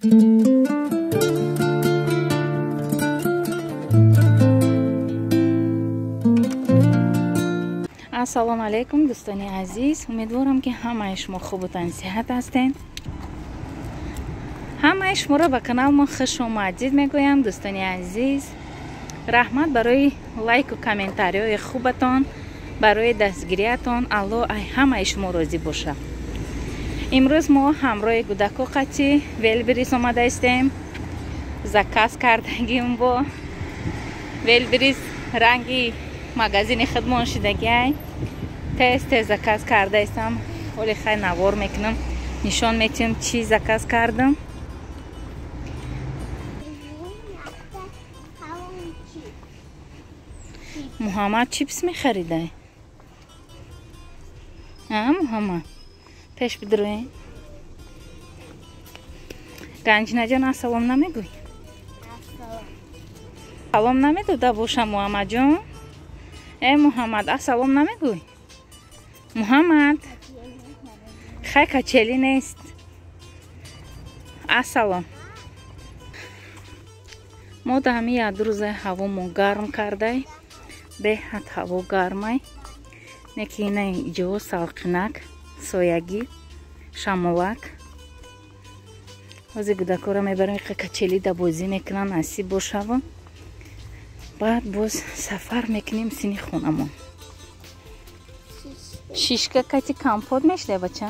Ассалому алайкум дӯстони азиз, умедворам ки ҳамаи шумо хубу тансиҳат ҳастед. Ҳамаи шуморо ба каналмон хуш омадид мегӯям дӯстони азиз. Раҳмат барои лайку комментариҳои хубатон, барои дастгириятон. Аллоҳ ай ҳамаи шумо розӣ боша. Имрӯз мо ҳамроҳи гудако қати Wildberries омада истем. Заказ кардагим бо Wildberries ранги магазини худмон шидагиай. Тез тез заказ карда истам. Ҳоли хай навор мекунам, нишон метиҳам чӣ заказ кардам. Муҳаммад чипс мехаридай? А, Муҳаммад, пеш бидроем. Ганҷинаҷон, ассалом намегӯй? Салом намедода боша Муҳаммадҷон? Э Муҳаммад, ассалом намегӯй? Муҳаммад, хай качели нест. Ассалом. Мо да ҳами як рӯза ҳавомо гарм кардай, беҳад ҳаво гармай. Неки ина ҷо салқинак, соягӣ, шамолак. Ҳозир гудакора мебарем, иқа качели да бозӣ мекунанд, насиб бошава. Баъд боз сафар мекунем сини хонамон. Шишка кати компот мештай бача?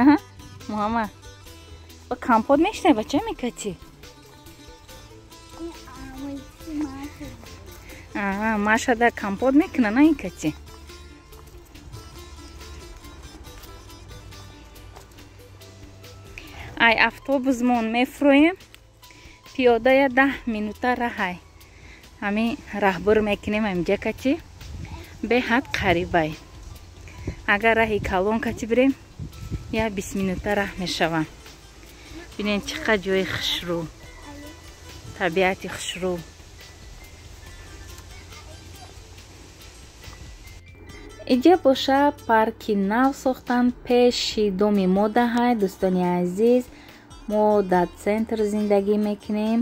Аҳа, Муҳаммад. Ба компот мештай бача мекати? Аҳа, Маша да компот мекуна на ин кати. Ай автобусмон мефроем, пиёдая 10 минута раҳай. Ҳамин раҳбур мекунем ҳаминҷа кати, беҳад қарибай. Агар раҳи калон кати бирем, я 20 минута раҳ мешава. Бинен чӣ қадр ҷои хушрӯ, табиати хушрӯ. Иҷа боша парки нав сохтан пеши доми мо даҳай дӯстони азиз. Мо дар центр зиндагӣ мекунем.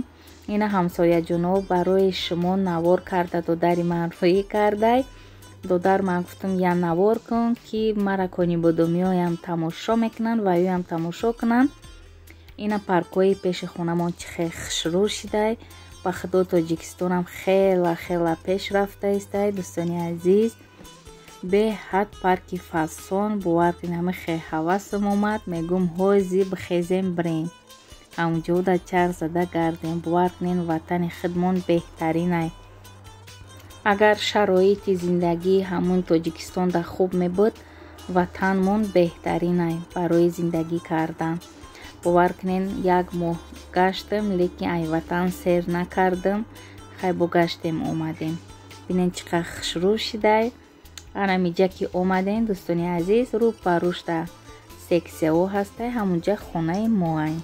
Ина ҳамсояҷоно барои шумо навор карда додари ман рӯӣ кардай. Додар ман гуфтам я навор кун ки мара конибодомиёям тамошо мекунанд ва ӯям тамошо кунанд. Ина паркҳои пеши хонамон чӣ хел хушрӯ шидай. Ба худо Тоҷикистонам хела хела пеш рафта истай дӯстони азиз. Беҳад парки фасон, бовар кунед ҳама хел ҳавасам омад. Мегӯм ҳози бихезем бирем, ҳамунҷо да чарх зада гардем. Бовар кунед ватани худмон беҳтаринай. Агар шароити зиндагӣ ҳамун Тоҷикистонда хуб мебуд, ватанмон беҳтаринай барои зиндагӣ кардан. Бовар кунед як моҳ гаштам, лекин ай ватан сер накардам. Хай бо гаштем омадем. Бинед чӣ қадр хушрӯ шидай. Анамиҷа ки омадем дӯстони азиз, рӯ ба рӯшда сексияҳо ҳастай, ҳамунҷа хонаи моай.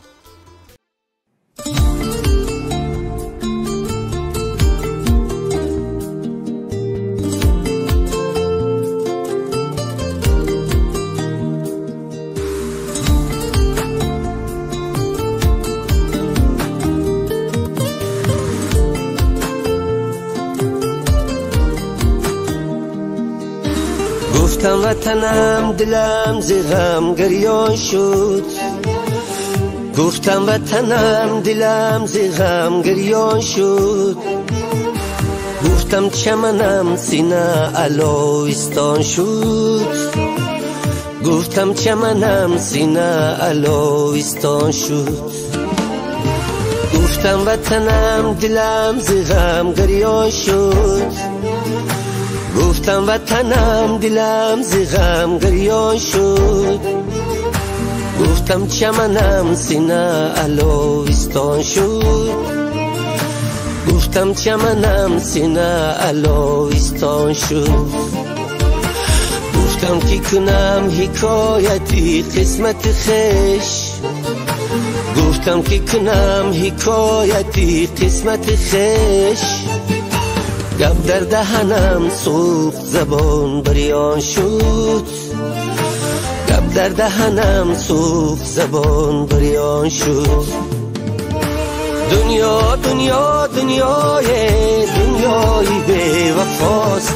Гуфтам ватанам дилам зи ғам гирён шуд. Гуфтам ватанам дилам зи ғам гирён шуд. Гуфтам чаманам сина аловистон шуд. Гуфтам чаманам сина аловистон шуд. Гуфтам ватанам дилам зи ғам гирён шуд. Гуфтам ватанам дилам зи ғам гирён шуд. Гуфтам чаманам сина аловистон шуд. Гуфтам чаманам сина аловистон шуд. Гуфтам ки кунам ҳикояти қисмати хеш. Гуфтам ки кунам ҳикояти қисмати хеш. Гап дар даҳанам сӯхт забон бирён шуд. Гап дар даҳанам сӯхт забон бирён шуд. دنیا دنیا دنیای دنیای بی وفاست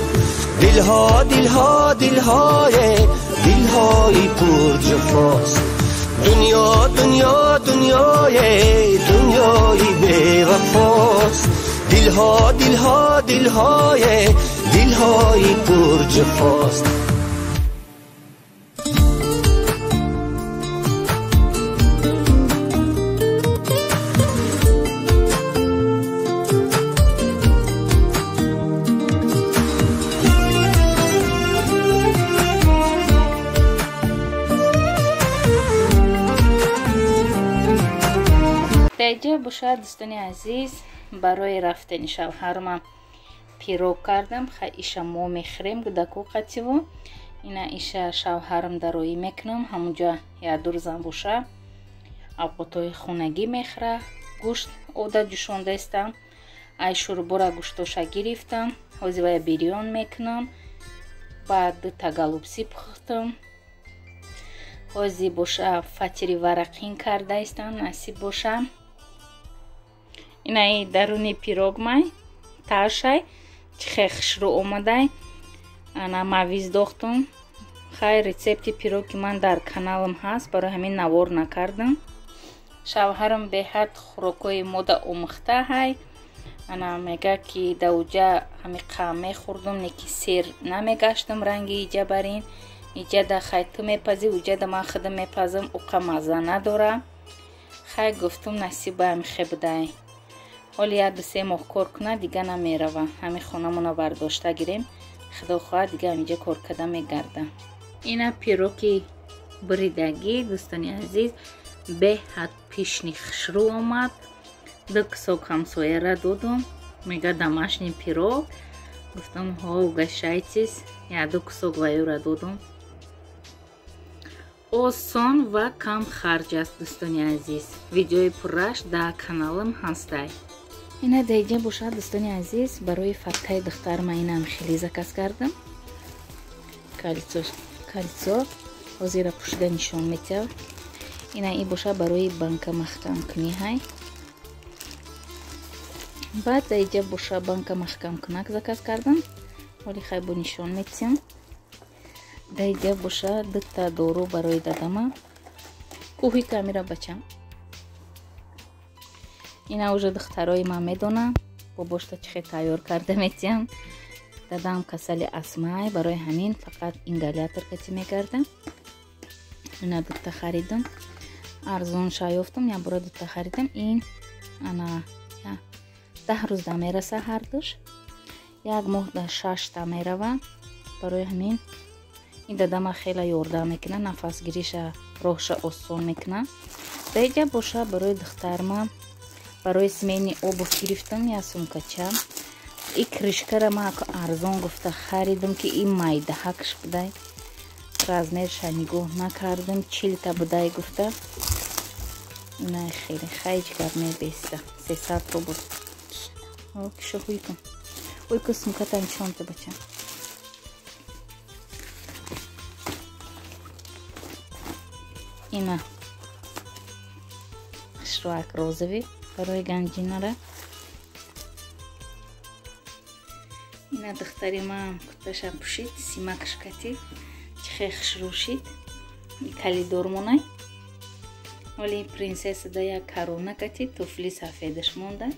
دلها دلها دلهای دلهای پر جفاست دنیا دنیا دنیای دنیای بی وفاست دلها دلها دلهای دلهای پر جفاست. Даиҷа бошад дӯстони азиз, барои рафтани шавҳарма пирог кардам. Ха иша мо мехӯрем гудако қативу. Ина иша шавҳарам дароӣ мекунам. Ҳамунҷа як-ду рӯзам боша авқотҳои хонагӣ мехӯра. Гӯшт ода ҷӯшондаистам. Ай шӯрбора гӯштоша гирифтам. Ҳозир вая бирён мекунам. Баъд дута голубцы пухтам. Ҳозир боша фатири варақин кардаистам. Насиб боша. Инаи даруни пирогмай ташай чихе хушрӯ омадай. Ана мавиз дохтум. Хай рецепти пироги ман дар каналам ҳаст, барои ҳамин навор накардам. Шавҳарам беҳад хӯрокҳои мода омӯхта ҳай. Ана мега ки дауҷа ҳами қам мехӯрдум, неки сер намегаштам ранги иҷа барин. Иҷада хай ту мепазӣ, уҷада ман худам мепазам, уқа мазза надора. Хай гуфтум насиб ба ҳами хе будай. Ҳоли 1-3 моҳ кор кунад, дига намерава. Ҳами хонамона бардошта гирем, худо хоҳад дига ҳаминҷа кор карда мегарда. Ина пироки буридагӣ дӯстони азиз, беҳад пишни хушрӯ омад. Ду кусок ҳамсояра додум, мега домашний пирог. Гуфтам ҳо угощайтесь, 1-2 кусок ваюра додум. Осон ва кам харҷ аст дӯстони азиз. Видеои пурраш дар каналам ҳастай. Ина даиҷа бошад дӯстони азиз, барои фаттаи духтарма инам хеле заказ кардам. Кольцо ҳозира пӯшида нишон метиҳад. Ина и боша барои банка маҳкамкунӣ ҳай. Баъд даиҷа боша банка маҳкамкунак заказ кардам. Ҳоли хай бо нишон метиҳам. Даиҷа боша дута дору барои дадама. Кӯҳи камера бачам. Ина уже духтарои ман медонам, бобошта чихе тайёр карда метиҳам. Дадам касали астмай, барои ҳамин фақат ингалятор кати мегардам. Ина дута харидам, арзон шаёфтам, як бора дута харидам. Ин ана 10 рӯз да мераса ҳардуш, як моҳ да 6 та мерава. Барои ҳамин ин дадама хела ёрдам мекунад, нафасгириша роҳша осон мекунад. Даиҷа боша барои духтарма барои смени обув гирифтам як сумкача. И крышкара ман арзон гуфта харидам, ки ин майдаҳакш будай. Размерша нигоҳ накардам, 40 та будай гуфта. Ина хеле хайҷ гап мебеста. 300 рубл. Кишо ҳуй кун. Ой ку сумката нишон та бача. Ина хушрӯак розовый барои ганҷинара. Ина духтари ман куташа пӯшид, симакш катид, чихе хушрӯ шид. Калидор монай. Ҳоли принсесса да як корона катид, туфли сафедаш мондак.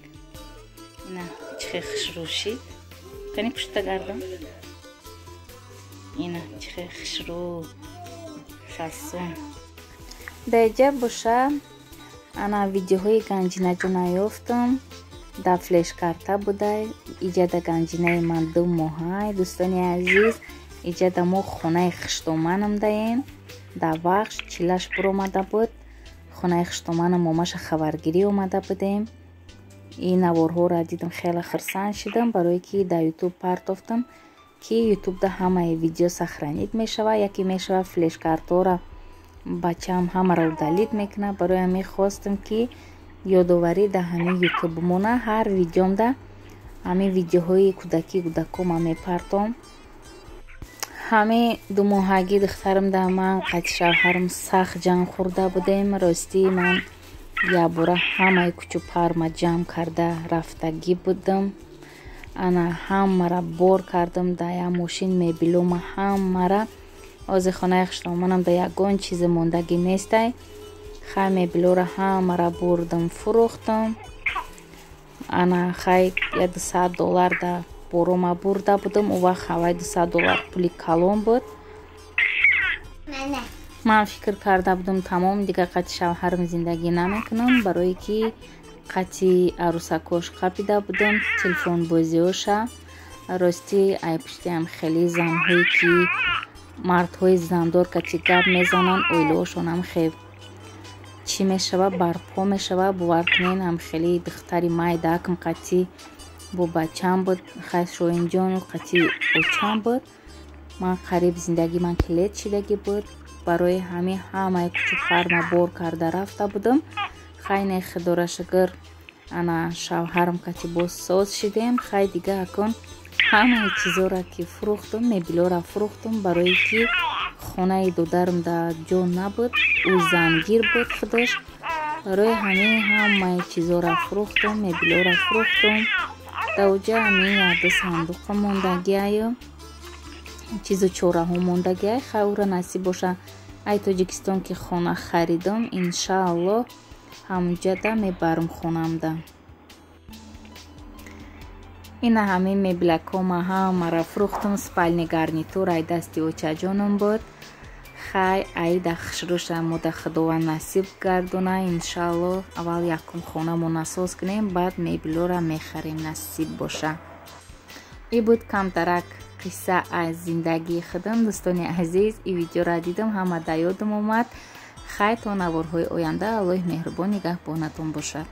Ина чихе хушрӯ шид. Кани пушта гардам. Ина чихе хушрӯ фасон. Даиҷа боша ана видеоҳои ганҷинаҷона ёфтам. Дар флешкарта будай. Иҷада ганҷинаи ман 2 моҳай дӯстони азиз. Иҷада мо хонаи хуштоманам даем. Дар вахш чилаш буромада буд. Хонаи хуштоманам момаша хабаргирӣ омада будем. Ин наворҳоро дидам, хеле хурсанд шидам, барое ки дар ютуб партофтам, ки ютубда ҳамаи видео сохранить мешавад, яке мешавад флешкартҳоро бачаам ҳамаро удалить мекунад. Барои ҳамин хостам, ки ёдоварӣ дар ҳамин ютуб бимона. Ҳар видеомда ҳамин видеоҳои кӯдакӣ кӯдакома мепартом. Ҳамин думоҳагӣ духтарам дар ман қати шавҳарам сахт ҷанг хӯрда будем. Ростӣ ман Якбора ҳамаи кучу-парма ҷамъ карда рафтагӣ будам. Ана ҳамара бор кардам дар як мошин, мебелома ҳамара. Ҳозир хонаи хушноманам дар ягон чизе мондагӣ нестай. Хай, мебелора ҳамара бурдам, фурӯхтам. Ана хай, я 200 доллар да борома бурда будам. Он вақт ҳавай 200 доллар пули калон буд. Ман фикр карда будам, тамом, дигар қати шавҳарам зиндагӣ намекунам, барое ки қати арӯсакош қапида будам, телефонбозиёша. Ростӣ, ай пуштиам хеле занҳое ки мардҳои зандор кати гап мезананд, оилаошонам хел чӣ мешава, барпо мешава. Бовар кунед, ҳам хеле духтари майдаакм қати бо бачам буд, хай, Шоҳинҷону қати очам буд. Ман қариб зиндагии ман келет шидагӣ буд. Барои ҳамин ҳамаи кучу-парма бор карда рафта будам. Хай, не, худора шукр, ана шавҳарам кати боз соз шидем. Хай, дига акун ҳамаи чизоро ки фурӯхтум, мебелора фурӯхтум, барое ки хонаи додарам дар ҷо набуд, ӯ зангир буд худаш. Барои ҳамин ҳамаи чизоро фурӯхтум, мебелора фурӯхтум. Дар оҷа ҳамин якду сандуқа мондагиаю чизу чораҳо мондагиай. Хай, ӯро насиб боша, ай Тоҷикистон ки хона харидам, иншааллоҳ, ҳамуҷада мебарам хонамда. Ина ҳамин мебелакома ҳамаро фурӯхтум. Спальный гарнитур ай дасти очаҷоном буд. Хай, аида хушрӯша мода худованд насиб гардона, иншааллоҳ. Аввал якум хонамона соз кунем, баъд мебелора мехарем, насиб боша. И буд камтарак қисса аз зиндагии худам, дӯстони азиз. И видеоро дидам, ҳама да ёдам омад. Хай, то наворҳои оянда, Аллоҳи меҳрубон нигаҳбонатон бошад.